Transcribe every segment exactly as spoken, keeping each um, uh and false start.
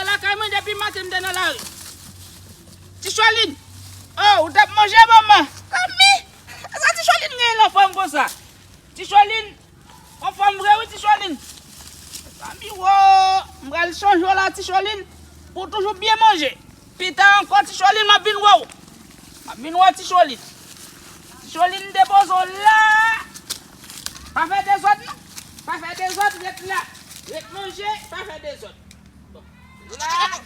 Lakay mwen depi maten m te nan lari. Ti Cholin. Oh, ou t ap manje manman. Kòm mi. Sa Ti Cholin genyen l anfòm konsa. Ti Cholin. Anfòm vre wi Ti Cholin. Zanmi wo. M pral chanje w la Ti Cholin. Pou w toujou byen manje. Pita ankò Ti Cholin m ap vin wè w. M ap vin wè Ti Cholin. Ti Cholin depoze w la. Pa fè dezòd non. Pa fè dezòd ret la. Ret manje. Pa fè dezòd. Bon. La.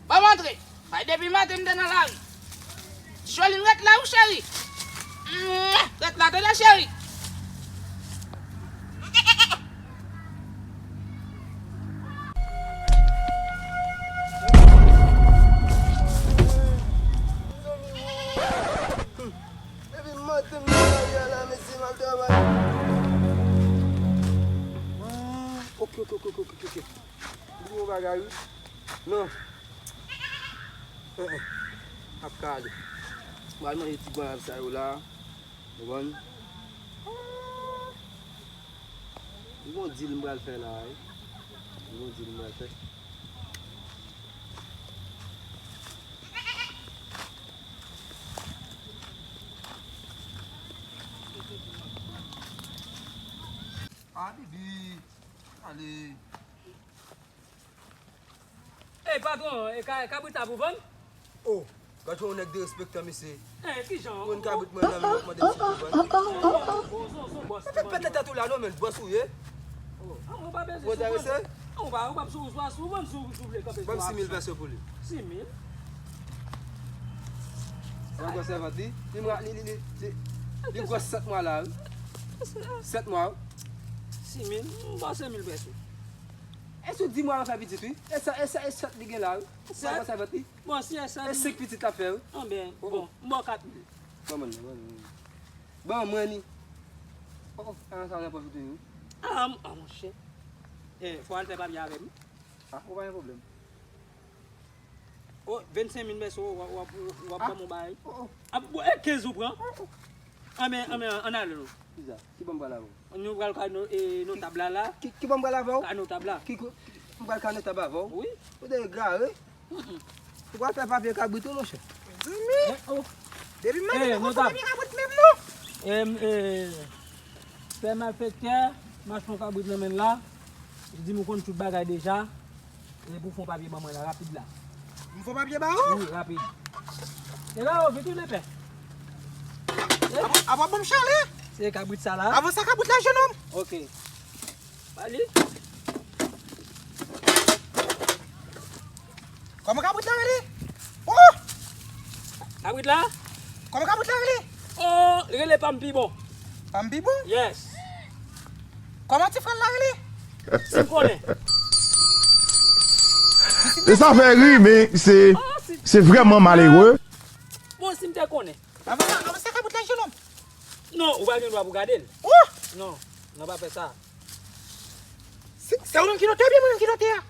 Ban m antre. Bay depi maten m te nan lari. Ti Cholin ret la wi cheri. Ret la tande cheri. Depi maten m nan lari a la mesye m ap travay. Ah, ok, ok, ok. Bliye yon bagay wi. Non. Eh, eh. M ap ka ale. M pral manje ti gwanab sa yo la. Ou konprann? M gon dil m pral fè la wi. M gon dil m pral fè. Ah, bibi. Ale. Ey, patwon, e ka- kabrit la pou vann? Oh, gad yon nèg derespektan, mesye. Eh, kijan? Mwen kabrit mwen nan men, mwen mande si pou vann. Ou se- ou se- ou se yon bòs ki vann. Pèt tèt ou la non, men bòs ou ye. Oh, ah, ou pa bezwen sou vann. Ou pa- ou pa sou- ou pa sou vann si ou- si ou vle kanpe sou aksyon. Ban m sis mil pèso pou li. Sis mil? Ou wè gwosè vant li? Li mwa- li- li- li- li- li gwòs sèt mwa la wi. Sèt mwa wi. Sis mil? M ba w senk mil pèso. E sou di mwa yo fè pitit wi. E sa, e sa, e sèt li gen la wi. Sèt? Mwa sa vant li. Bon, si e sèt. E senk pitit l ap fè wi. Anben, bon, m ba w kat mil. Ban mwen, ban mwen. Ban mwen ni. Oh, oh, sa nan pòch ou tou wi. Ah, m- ah, monchè. Eh, fò w al fè papye avè m. Ah, ou pa gen pwoblèm. Oh, vennsenk mil pèso, w ap- w ap- w ap ban m yon bagay. Oh, oh. Ah, bon, e kenz ou pran. Oh, oh. Anben, anben, ann ale non. Kisa? Ki bò m pral avè w? Nou pral ka no- e, notab la la. Ki, ki bò m pral avè w? Ka notab la. Ki kou- m pral ka notab avè w? Wi. Ou te egare? Ou pral fè papye kabrit ou, monchè? Zanmi! Depi maten m pa konn fè papye kabrit menm non. Em, e, pè malfektè, m achte yon kabrit nan men l la. Li di m ou konn tout bagay deja. E pou fè yon papye ban mwen la, rapid la. M fè papye ba ou? Wi, rapid. E la, ou vin tounen pè. Apa, apa ban m chale? Se kabrit sa la. Avan sa kabrit la, jennonm. Ok. Ba li. Kòman kabrit la rele? Oh! Kabrit la? Kòman kabrit la rele? Oh, li rele pa m pi bon. Pa m pi bon? Yes. Kòman ti frè l la rele? Si m konnen. E sa fè ri, men se, se vrèman malere. Bon, si m te konnen. Avan sa, avan sa kabrit la, jennonm. Non, ou pa gen dwa pou gade l. Oh! Non, non, pa fè sa. Se, se ou menm ki notè oubyen mwen menm ki notè a?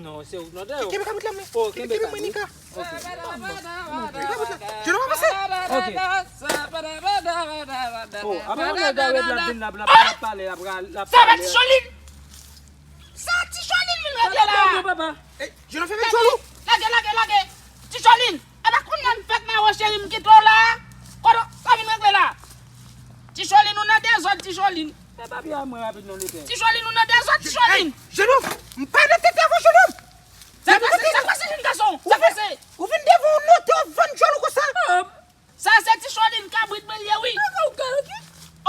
Non, se ou k notè. Kenbe kabrit la men. Oh, kenbe kabrit. Kenbe mwen Nika. Ok. Kenbe kabrit la. Jennonm avanse. Ok. Oh, apa yon nèg la ret la vin la, la, la pale, la pral, la pale. Sa va Ti Cholin. Sa Ti Cholin vin regle la. Papa. Jennonm fèmen djòl ou. Lage, lage, lage. Ti Cholin. Apa kounye a m fèk mawon cheri m kite w la. Kote w sa vin regle la? Ti Cholin ou nan dezòd Ti Cholin. Fè papye a mwen rapid non lepè. Ti Cholin ou nan dezòd Ti Cholin. Jennonm, m pa nan tete avè w jennonm. Sa pase, sa pase jenn gason. Sa pase. Ou vin devan yon notè w ap vann djòl ou konsa. Sa se Ti Cholin kabrit mwen l ye wi.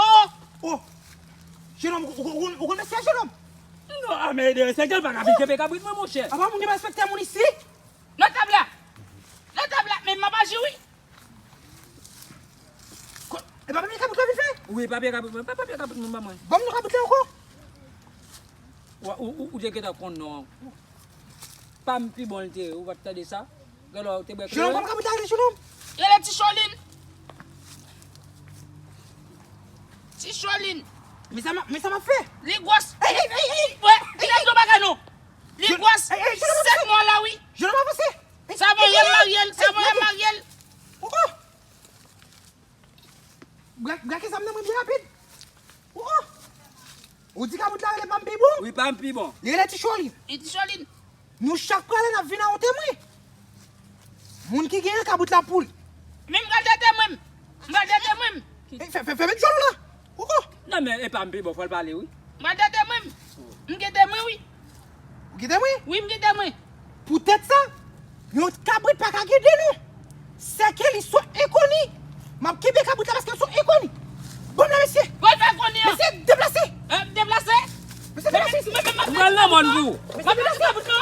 Oh. Oh. Jennonm, ou, ou, ou, ou konn mesye a jennonm? Non, a men de se gèl pa ka vin kenbe kabrit mwen monchè. Apa moun ki pa respekte moun isi? Notab la. Notab la, men m ap aji wi. Ko- E pa papye kabrit la vin fè? Wi, papye kabrit mwen, pa papye kabrit mwen ban mwen. Ban m non kabrit la ankò. Ou, ou, ou, ou te gentan konn non. Pa m pi bon l te ye, ou pa t tande sa? Gèlè ou te bwè kleren. Jennonm, ban m kabrit la rele jennonm. Rele Ti Cholin. Ti Cholin. Men sa m ap- men sa m ap fè? Li gwòs. Ey, ey, ey, ey. Wè, li ap di w bagay non. Li gwòs. Ey, ey, jennonm avanse. Sèt mwa la wi. Jennonm avanse. Sa bon, y ap marye l, sa bon, y ap marye l. Oh, oh. Bra- brake zam nan mwen byen rapid. Oh, oh. Ou di kabrit la rele pa m pi bon? Wi, pa m pi bon. Li rele Ti Cholin. Li Ti Cholin. Nou chak prale, n ap vin a yon temwen. Moun ki genyen kabrit la pou l. Men m pral de temwen m. M pral de temwen m. Fèmen djòl ou la. Koko. Non men epa m pi bon fò l pale wi. M pral de temwen m. M gen temwen wi. Ou gen temwen? Wi m gen temwen. Poutèt sa, yon kabrit pa ka gen de non. Sèke li son enkoni. M ap kenbe kabrit la paske l son enkoni. Bon la mesye. Bon fè koni an. Mesye deplase. Deplase. Mesye deplase. M pral nan mòn pou ou. Mesye deplase.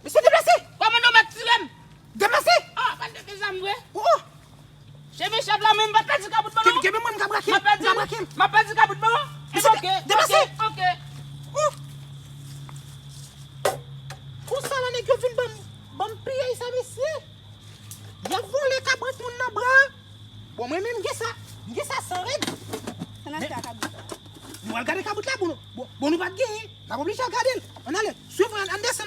Mesye deplase. Kòmandan w mèt tire m. Deplase. Ah, pa de zam vre. Oh. Cheve chèf la men m pa pèdi kabrit ban non. Kenbe mwen m ka brake. M pa pèdi. M pa pèdi kabrit ban non. Mesye deplase. Ok. Oh. Konsa la nèg yo vin ban ban piyay sa mesye. Y ap vole kabrit moun nan bra. Bon mwen menm m gen sa. M gen sa san règ. Ann al fè a kabrit la. Nou al gade kabrit la bon. Bon nou pa t genyen. N ap oblije al gade l. Ann ale. Swiv mwen ann desann.